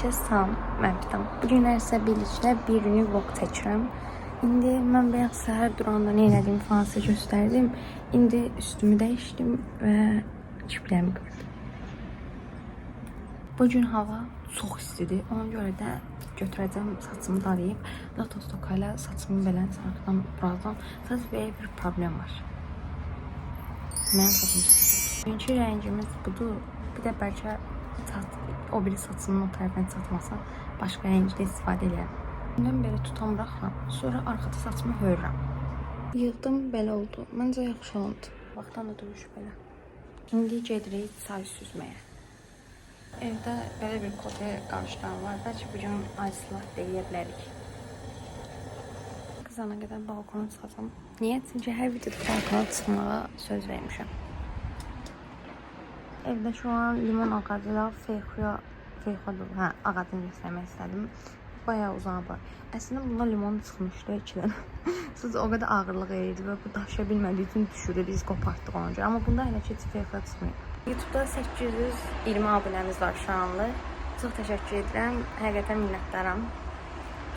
Hər kəsə salam, mən Fidan. Bu günlər sizə birlikdə bir günlük vlog çəkirəm. İndi mən bayaq səhər duranda nə elədiyimi falan sizə göstərdim. İndi üstümü dəyişdim və kipriklərimi qırdım. Bu gün hava çox istidir. Ona görə də götürəcəm saçımı darayıb, Lotus toka ilə saçımı belə arxadan buradan. Sadəcə belə bir problem var. Mənim saçım çox uzundur. Bugünkü rəngimiz budur. Bir də bəlkə o biri saçımın o tərəfinə çatmasa başqa rəngdə istifadə eləyərəm. Gündən belə tutam buraxıram. Sonra arxada saçımı hörürəm. Yığdım, belə oldu. Məncə yaxşı oldu. Vaxtdan da duruş belə. İndi gedirik çay süzməyə. Evdə belə bir kofe qarışdıran var. Bəlkə bu gün ice latte yeyə bilərik. Qızana qədər balkona çıxacam. Niyə? Çünki hər videoda balkona çıxmağa söz vermişəm. Evdə şu an limon ağacı ilə feyxuya, feyxuadır, hə, ağacını göstərmək istədim. Bayağı uzanıblar. Əslində bunda limon çıxmışdı 2 dənə. Siz o qədər ağırlıq eləyirdi və bu daşıya bilmədiyi üçün düşürdü. Biz qopartdıq ona görə. Amma bunda hələ ki heç feyxuya çıxmayıb. YouTube-da 820 abunəmiz var şu anlıq. Çox təşəkkür edirəm. Həqiqətən minnətdaram.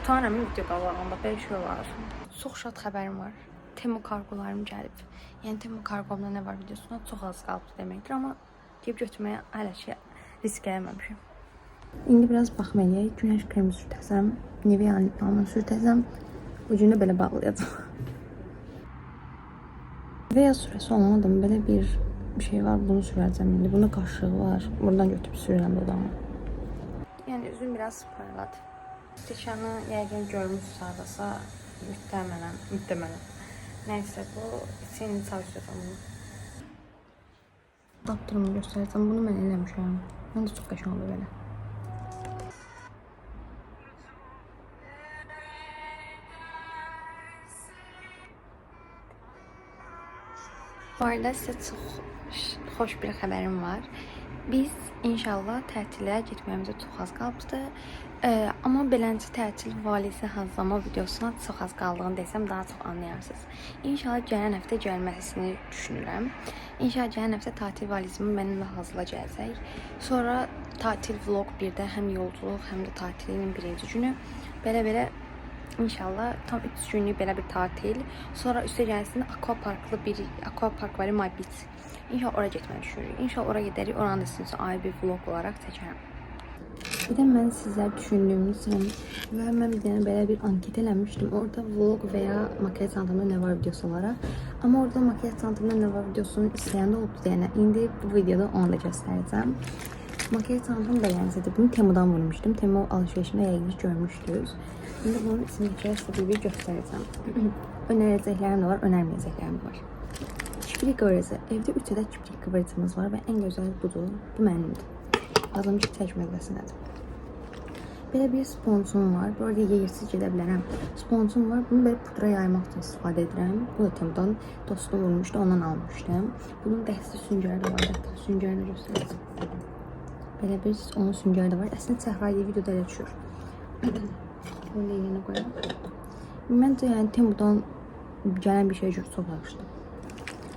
Utanıram video qabağında belə şey olar. Çox şad xəbərim var. Temu kargolarım gəlib. Yəni Temu kargomda nə var videosuna çox az qalıbdı deməkdir, amma gedib götürməyə hələ ki risk eləməmişəm. İndi biraz baxım eləyək. Günəş kremi sürtəsəm, Nivea lip balmı sürtəsəm, ucunu belə bağlayacağam. Nivea sürəsi olmadım. Belə bir şey var. Bunu sürəcəm indi. Bunun qaşığı var. Buradan götürüb sürürəm dodağıma. Yəni üzüm biraz parladı. Stəkanı yəqin görmüşsünüz hardasa. Mühtəmələn, mühtəmələn. Nəysə bu içini çay süzəcəm bunu. Adapterımı göstərəcəm. Bunu mən eləmişəm. Məncə çox qəşəng oldu belə. Bu arada sizə çox xoş bir xəbərim var. Biz inşallah tətilə getməyimizə çox az qalıbdı. Amma beləncə tətil valizi hazırlama videosuna çox az qaldığını desəm daha çox anlayarsınız. İnşallah gələn həftə gəlməsini düşünürəm. İnşallah gələn həftə tatil valizimi mənimlə hazırla gələcək. Sonra tatil vlog bir də həm yolculuq, həm də tatilin birinci günü. Belə-belə İnşallah tam 3 günlük belə bir tatil. Sonra üstə gəlsin aquaparklı bir aquapark var My Beach. İnşallah ora getməyi düşünürük. İnşallah ora gedərik. Oranı da sizin üçün ayrı bir vlog olaraq çəkərəm. Bir də mən sizlər düşündüyünüzün və mən bir dənə belə bir anket eləmişdim. Orada vlog və ya makyaj çantamda nə var videosu olaraq. Amma orada makyaj çantamda nə var videosunu istəyən də olubdu. Yəni indi bu videoda onu da göstərəcəm. Makyaj çantam beləncədir. Bunu Temu'dan vurmuşdum. Temu alışverişimdə yəqin ki görmüşdünüz. İndi bunun içindəkiləri sizə bir-bir göstərəcəm. Önerəcəklərim də var, önerməyəcəklərim də var. Kibrik qıvırıcı. Evdə 3 ədəd kibrik qıvırıcımız var və ən gözəl budur. Bu mənimdir. Lazım ki, çəkmədəsindədir. Belə bir sponcum var. Bu arada yersiz gedə bilərəm. Sponcum var. Bunu belə pudra yaymaq üçün istifadə edirəm. Bu da Temu'dan dostum vurmuşdu, ondan almışdım. Bunun dəsti süngəri də var. Hətta süngərini göstərəcəm. Belə bir onun süngəri də var. Əslində çəhrayı videoda elə düşür. Bunu da yerinə qoyalım. Məncə yəni Temu'dan gələn bir şey çox yaxşıdır.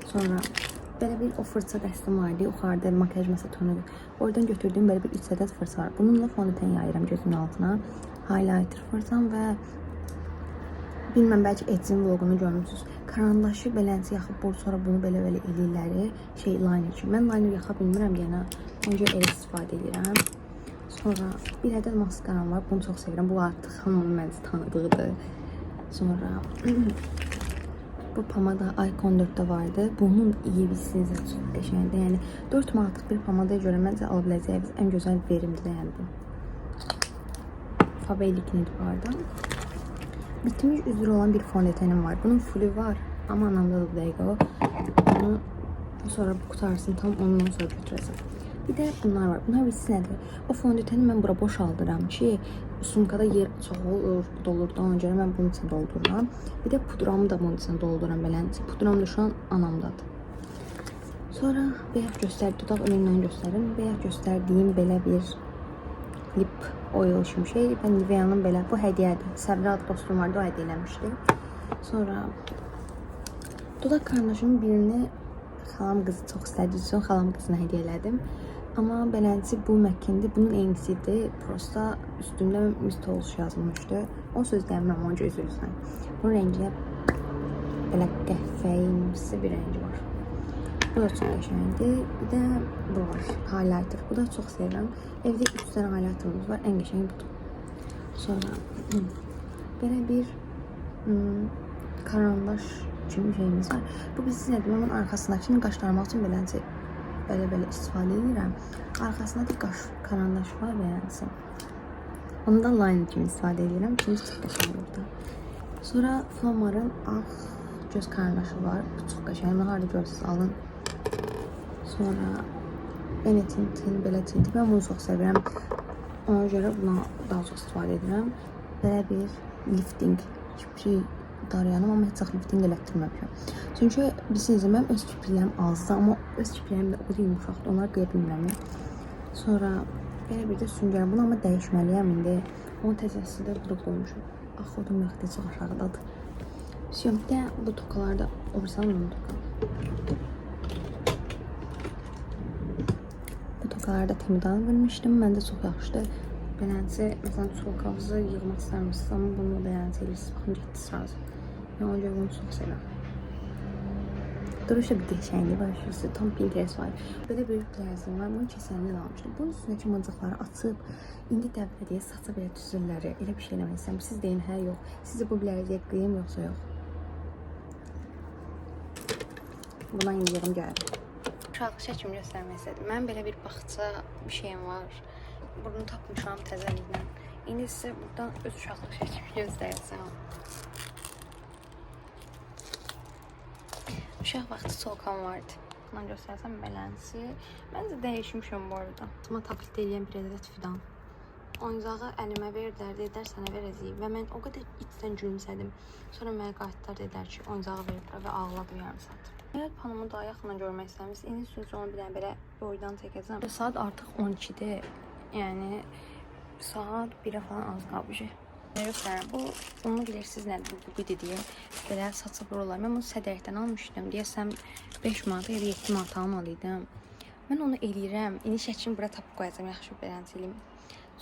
Sonra belə bir o fırça dəstim var idi. Yuxarıda makyaj masa tonu. Oradan götürdüyüm belə bir 3 ədəd fırça var. Bununla fondöten yayıram gözümün altına. Highlighter fırçam və bilməm bəlkə Edzin vlogunu görmüsünüz. Karandaşı beləncə yaxıb bu sonra bunu belə-belə eləyirlər. Şey liner kimi. Mən liner yaxa bilmirəm yəni. Ona görə elə istifadə edirəm. Sonra bir ədəd maskaram var. Bunu çox sevirəm. Bu artıq hamının məncə tanıdığıdır. Sonra bu pomada Icon 4-də vardı. Bunun iyi bilsiniz çox qəşəngdir. Yəni 4 manatlıq bir pomadaya görə məncə ala biləcəyiniz ən gözəl verimdir də yəni bu. Faberlic'in bu arada. Bitmiş üzrə olan bir fondötenim var. Bunun fullü var. Amma anamda da bu dəqiqə o. Bunu sonra bu qutarsın tam ondan sonra götürəcəm. Bir də bunlar var. Bunlar bilirsiz nədir? O fondöteni mən bura boşaldıram ki, sumkada yer çox olur, dolur da ona görə mən bunun üçün doldururam. Bir də pudramı da bunun üçün doldururam beləncə. Pudram da şu an anamdadır. Sonra bayaq göstər, dodaq önündən göstərim. Bayaq göstərdiyim belə bir lip oil kimi şey. Ben Nivea'nın belə bu hədiyyədir. Səbri adlı dostum vardı, o hədiyyə eləmişdi. Sonra dodaq karandaşımın birini xalam qızı çox istədiyi üçün xalam qızına hədiyyə elədim. Amma beləncə bu məkindir. Bunun eynisidir. Prosta üstündə Miss Tolls yazılmışdı. O söz demirəm, ona görə üzr istəyirəm. Bunun rəngi də belə qəhvəyimsi bir rəngi var. Bu da çox qəşəngdir. Bir də bu var, highlighter. Bu da çox sevirəm. Evdə 3 dənə highlighterımız var. Ən qəşəngi budur. Sonra belə bir karandaş kimi şeyimiz var. Bu biz nədir? Mən bunun arxasındakını qaşlarmaq üçün beləncə belə-belə istifadə edirəm. Arxasında da qaş karandaş var beləncə. Onu da liner kimi istifadə edirəm. Çünki çox qəşəng oldu. Sonra Flomar'ın ağ göz karandaşı var. Bu çox qəşəng. Bunu harda görsünüz alın. Sonra Benetint'in belə tinti. Mən bunu çox sevirəm. Ona görə buna daha çox istifadə edirəm. Belə bir lifting kiprik darayanım, amma heç vaxt lifting elətdirməmişəm. Çünki bilirsiniz, mənim öz kipriklərim azdır, amma öz kipriklərim də o qədər yumşaqdır, onları qıya bilmirəm. Sonra belə bir də süngər. Bunu amma dəyişməliyəm indi. Onun təzəsi də bura qoymuşum. Axı, odum yoxdur, çox aşağıdadır. Bir də bu tokalarda, o birisi almıram toka. Bu tokaları da Temudan vermişdim. Məndə çox yaxşıdır. Beləncə, məsələn, çolkavızı yığmaq istəmirsinizsə, amma bunu beləncə eləyirsiniz. Baxın, getdi sразу. Mən ona görə bunu çox sevirəm. Duruşu bir qəşəngdir, başlısı tam Pinterest var. Belə bir bilərziyim var. Bunu keçən il almışdım. Bunun üstündəki mıncıqları açıb, indi dəvə deyə saça belə düzürlər. Elə bir şey eləmək istəyirəm. Siz deyin, hə, yox. Sizi bu bilərziyə qıyım yoxsa yox? Buna indi yığım gəlir. Uşaq şəklimi göstərmək istədim. Mənim belə bir bağça bir şeyim var. Bunu tapmışam təzəliklə. İndi sizə buradan öz uşaqlıq şəklimi göstərəcəm. Uşaq vaxtı çolkam vardı. Buna göstərsəm beləncə. Məncə dəyişmişəm bu arada. Ama təqlid eləyən bir ədəd fidan. Oyuncağı əlimə verdilər, dedilər sənə verəcəyik və mən o qədər içdən gülümsədim. Sonra mənə qayıtdılar, dedilər ki, oyuncağı veriblər və ağladım yarım saat. Evet, panomu daha yaxından görmək istəmişsiniz. İndi sözü onu bir dənə belə boydan çəkəcəm. Saat artıq 12-dir. Yəni saat 1-ə falan az qalmış. Nə göstərirəm? Bu, bunu bilirsiniz nədir? Bu qidi deyə. Belə saça vururlar. Mən bunu sədərəkdən almışdım. Deyəsən 5 manata ya da 7 manata almalıydım. Mən onu eləyirəm. İndi şəklimi bura tapıb qoyacağam. Yaxşı beləncə eləyim.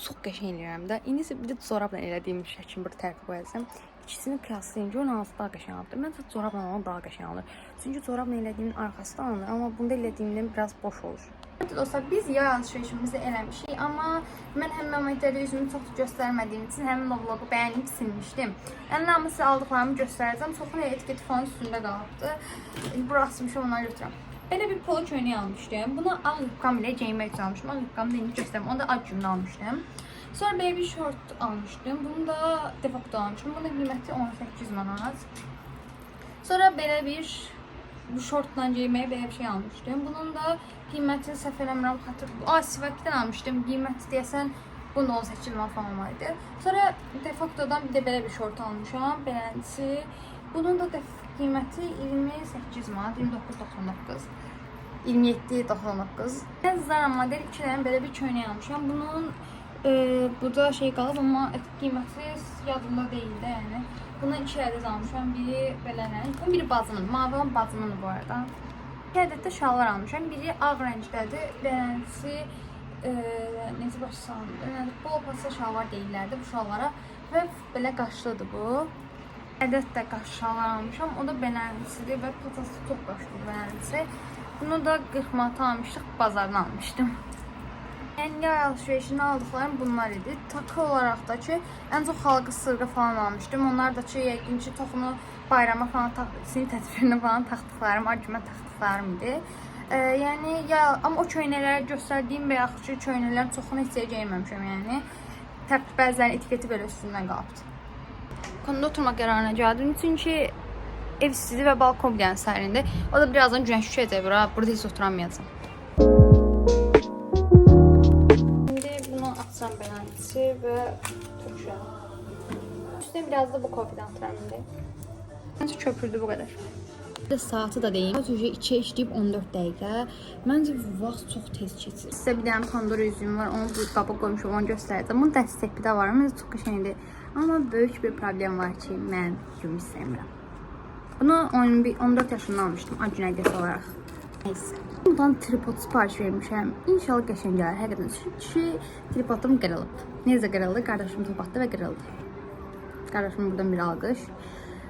Çox qəşəng eləyirəm də. İndi isə bir də corabla elədiyim şəklimi bura tərəfə qoyacağam. İkisini qıyaslayın. Görün hansı daha qəşəng oldu. Məncə corabla olan daha qəşəng olur. Çünki corabla elədiyimin arxası da alınır, amma bunda elədiyimdən biraz boş olur. Evet dostlar, biz yay alışverişimizi eləmişik, amma mən həmin momentlərdə üzümü çox göstərmədiyim üçün həmin o vlogu bəyənib silmişdim. Yəni amma sizə aldıqlarımı göstərəcəm. Çoxun etiketi falan üstündə qalıbdı. Bura asmışam, onları götürürəm. Belə bir polo köynək almışdım. Bunu ağ yubkam ilə geyinmək üçün almışdım. Ağ yubkamı da indi göstərim. Onu da ad gününə almışdım. Sonra belə bir şort almışdım. Bunu da Defacto almışım. Bunun qiyməti 18 manat. Sonra belə bir bu şortla geyməyə belə bir şey almışdım. Bunun da qiymətini səhv eləmirəm, xatır. Sivakdan almışdım. Qiyməti deyəsən bunun da 18 manat falan olmalıydı. Sonra Defacto'dan bir də belə bir şort almışam. Beləncə. Bunun da qiyməti 28 manat, 29.99. 27.99. Mən Zara model 2 dənə belə bir köynək almışam. Bunun burada şey qalıb, amma qiyməti yadımda deyil də, yəni. Bundan 2 ədəd almışam. Biri belə rəng. Bunun biri bacımın, mavi olan bacımındır bu arada. 2 ədəd də şalvar almışam. Biri ağ rəngdədir. Beləncə necə başa salınır? Yəni bol pasta şalvar deyirlərdi bu şalvara və belə qaşlıdır bu. Ədəd də qaş şalvar almışam. O da beləncisidir və patası çox qaşlıdır beləncisi. Bunu da 40 manata almışdıq, bazardan almışdım. Yəni yay alışverişini aldıqlarım bunlar idi. Takı olaraq da ki, ən çox xalqı sırğa falan almışdım. Onlar da ki, yəqin ki, toxunu bayrama falan, sinif tədbirinə falan taxdıqlarım, ad günə taxdıqlarım idi. Yəni ya, amma o köynəkləri göstərdiyim bayaqki köynəklərin çoxunu heç yerə geyinməmişəm, yəni. Bəzilərinin etiketi belə üstündən qalıbdı. Balkonda oturmaq qərarına gəldim. Çünki ev istidir və balkon bir dənə sərindir. O da birazdan günəş düşəcək bura. Burada heç oturamayacağam. Şimdi bunu atacağım beləncə və tökürəm. Üstüne biraz da bu kofedən atıram indi. Məncə köpürdü bu qədər. Bir də saatı da deyim. Az öncə 2 işləyib 14 dəqiqə. Məncə vaxt çox tez keçir. Sizə bir dənə Pandora üzüyüm var. Onu bu qaba qoymuşum, onu göstərəcəm. Bunun dəstəkli də var. Məncə çox qəşəngdir. Amma böyük bir problem var ki, mən gümüş sevmirəm. Bunu 11, 14 yaşında almışdım ad gün hədiyyəsi olaraq. Neyse. Buradan tripod sipariş vermişəm. İnşallah qəşəng gələr. Həqiqətən. Çünki tripodum qırılıb. Necə qırıldı? Qardaşım top atdı və qırıldı. Qardaşım buradan bir alqış.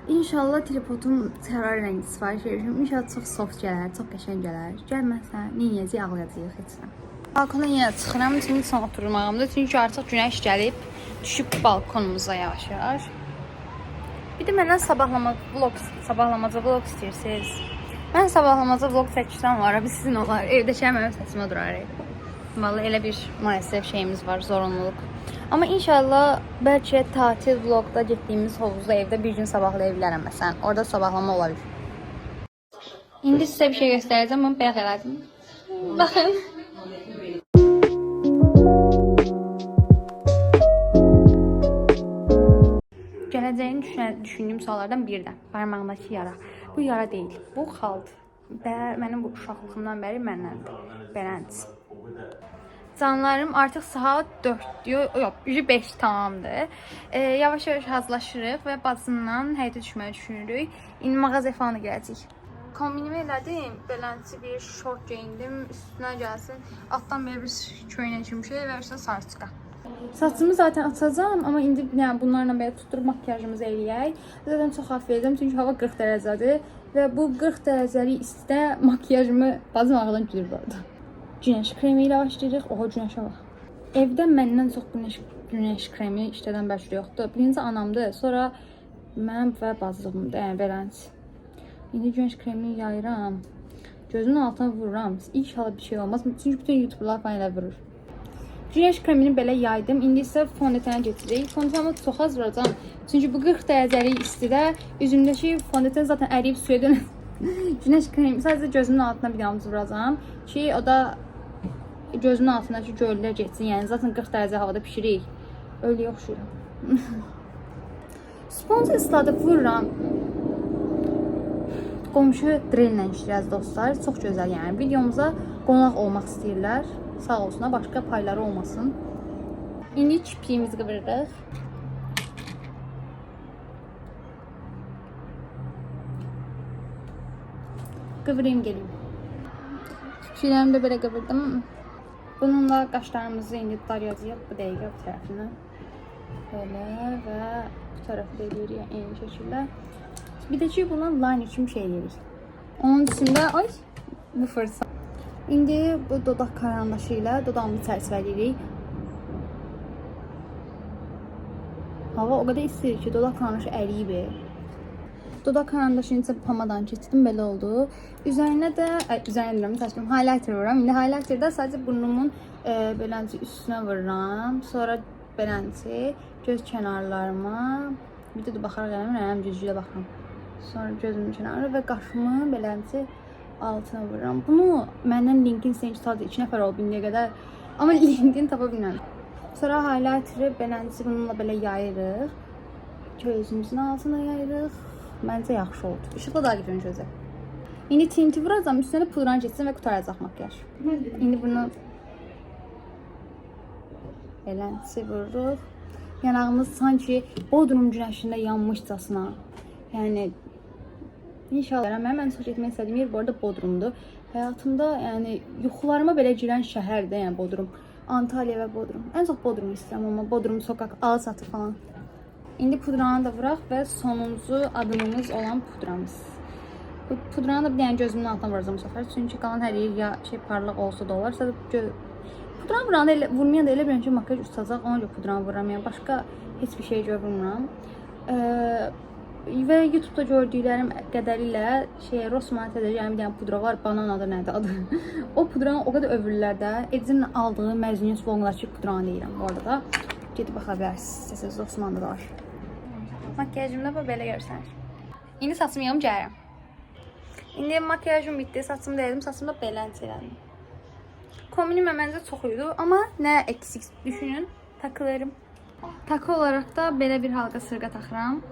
İnşallah tripodum sarı rəngli sipariş vermişəm. İnşallah çox soft gələr, çox qəşəng gələr. Gəlməsə nə edəcəyik, ağlayacağıq heç nə. Balkona yenə çıxıram, çünki son oturmağımdır. Çünki artıq günəş gəlib, düşüb balkonumuza yavaş-yavaş. Bir də məndən sabahlamaca vlog istəyirsiniz. Mən sabahlamaca vlog çəksəm var, abi sizin olar. Evdəkilər mənim səsimə durar. Vallahi elə bir maalesef şeyimiz var, zorunluluq. Amma inşallah bəlkə tatil vlogda getdiyimiz hovuzda evdə bir gün sabahlaya bilərəm məsələn. Orada sabahlama ola bilər. İndi sizə bir şey göstərəcəm, bunu bayaq elədim. Baxın. Gələcəyini düşündüyüm suallardan biri də barmağımdakı yara. Bu yara deyil, bu xaldır. Və mənim bu uşaqlığımdan bəri məndəndir. Beləncə. Canlarım artıq saat 4, yox, 5 tamamdır. Yavaş-yavaş hazırlaşırıq və bacımla həyətə düşməyi düşünürük. İndi mağazaya falan da gələcəyik. Kombinimi elədim. Beləncə bir şort geyindim, üstünə gəlsin. Altdan belə bir köynək kimi şey və üstünə sarıçka. Saçımı zaten açacağam, amma indi yəni bunlarla belə tutturub makiyajımızı eləyək. Zaten çox hafif edirəm, çünki hava 40 dərəcədir və bu 40 dərəcəlik istidə makiyajımı bacım ağıldan gülür bu arada. Günəş kremi ilə başlayırıq. Oha, günəşə bax. Evdə məndən çox günəş kremi işlədən başqa yoxdur. Birinci anamdır, sonra mən və bacımdır, yəni beləncə. İndi günəş kremini yayıram. Gözümün altına vururam. İnşallah bir şey olmaz. Çünki bütün YouTuberlar falan elə vurur. Günəş kremini belə yaydım. İndi isə fondötenə keçirik. Fondöteni çox az vuracağam. Çünki bu 40 dərəcəlik istidə üzümdəki fondöten zaten əriyib suya dönür. Günəş kremi sadəcə gözümün altına bir damcı vuracağam ki, o da gözümün altındakı göllər getsin. Yəni zaten 40 dərəcə havada pişirik. Ölüyə oxşuyuram. Sponja isladıb vururam. Qonşu drellə işləyəcək dostlar. Çox gözəl yəni. Videomuza qonaq olmaq istəyirlər. Sağ olsunlar, başqa payları olmasın. İndi kipriyimizi qıvırırıq. Qıvırayım gelim. Kipriklərimi də belə qıvırdım. Bununla qaşlarımızı indi darıyacağıq bu dəqiqə bu tərəfinə. Belə və bu tərəfi də eləyirik eyni şəkildə. Bir də ki, bundan line kimi şey eləyirik. Onun üstündə, ay, bu fırça. İndi bu dodaq karandaşı ilə dodağımızı çərçivələyirik. Hava o qədər istidir ki, dodaq karandaşı əriyib. Dodaq karandaşını isə pomadan keçirdim, belə oldu. Üzərinə də, üzərinə deyirəm, saçma, highlighter vururam. İndi highlighterdə sadəcə burnumun beləncə üstünə vururam. Sonra beləncə göz kənarlarıma, bir də baxaraq eləmirəm, güzgüdə baxıram. Sonra gözümün kənarı və qaşımı beləncə altına vururam. Bunu məndən linkin istəyən sadəcə 2 nəfər olub indiyə qədər. Amma linkini tapa bilmirəm. Sonra highlighterı beləncə bununla belə yayırıq. Gözümüzün altına yayırıq. Məncə yaxşı oldu. İşıqla daha görünür gözəl. İndi tinti vuracağam, üstünə də pudranı keçsin və qurtaracaq makyaj. İndi bunu beləncə vururuq. Yanağımız sanki Bodrum günəşində yanmışcasına. Yəni İnşallah. Mənim ən çox getmək istədiyim yer bu arada Bodrumdur. Həyatımda, yəni yuxularıma belə girən şəhərdir, yəni Bodrum. Antalya və Bodrum. Ən çox Bodrumu istəyirəm, amma Bodrum sokaq, Alaçatı falan. İndi pudranı da vuraq və sonuncu adımımız olan pudramız. Bu pudranı da bir dənə gözümün altına vuracağım bu səfər. Çünki qalan hər yer ya şey parlaq olsa da olar. Sadəcə pudranı vuranda elə vurmayan da elə bilirəm ki, makyaj uçacaq. Ona görə pudranı vururam. Yəni başqa heç bir şey görə vurmuram. Və YouTube'da gördüklərim qədərilə şey Rossmann təzə yəni bir dənə pudra var, banan adı nədir adı. O pudranı o qədər övürlər də. Edzinin aldığı Məzuniyyət vloqundakı pudranı deyirəm bu arada. Gedib baxa bilərsiniz. İstəsəniz Rossmannda da var. Makyajım da belə görsənir. İndi saçımı yığım gəlirəm. İndi makyajım bitdi, saçımı da elədim, saçımı da beləncə elədim. Kombinim məncə çox idi, amma nə eksik düşünün, takılarım. Takı olaraq da belə bir halqa sırğa taxıram.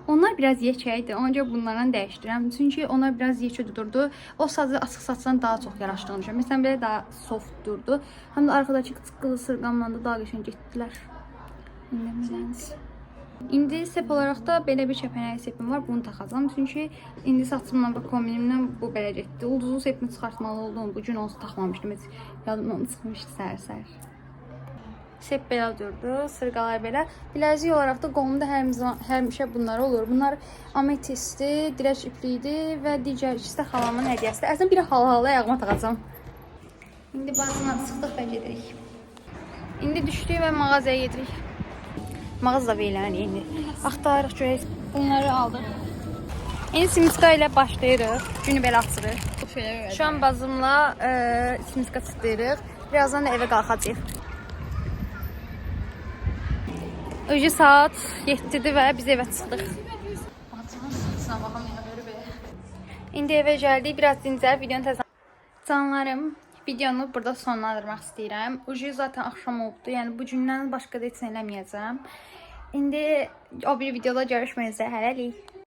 Onlar biraz yekə idi, ona görə bunlardan dəyişdirəm. Çünki onlar biraz yekə dururdu. O sadəcə açıq saçdan daha çox yaraşdığını düşünüyorum. Məsələn, belə daha soft durdu. Həm də arxadakı qılı sırğamla da daha qəşəng getdilər. İndi beləncə. İndi sep olaraq da belə bir kəpənək sepim var, bunu taxacağam. Çünki indi saçımla və kombinimlə bu belə getdi. Ulduzlu sepimi çıxartmalı oldum. Bu gün onsuz taxmamışdım, heç yadımdan çıxmışdı səhər-səhər. Sep belə durdu, sırğalar belə. Biləzik olaraq da qolumda həmişə bunlar olur. Bunlar ametistdir, dirək ipliyidir və digər ikisi də xalamın hədiyyəsidir. Əslində biri hal-hala ayağıma taxacağam. İndi bazından çıxdıq və gedirik. İndi düşdük və mağazaya gedirik. Mağaza da belədir indi. Axtarırıq görək. Bunları aldıq. İndi simiska ilə başlayırıq. Günü belə açırıq. Şu an bazımla simiska çıtlayırıq. Birazdan da evə qalxacağıq. Öcü saat 7-dir və biz evə çıxdıq. Bacımın saçına baxım ya, belə belə. İndi evə gəldik, biraz dincəlib videonu təzə. Canlarım, videonu burada sonlandırmaq istəyirəm. Ucu zaten axşam olubdu, yəni bu gündən başqa da heç nə eləməyəcəm. İndi o bir videoda görüşmək üzrə hələlik.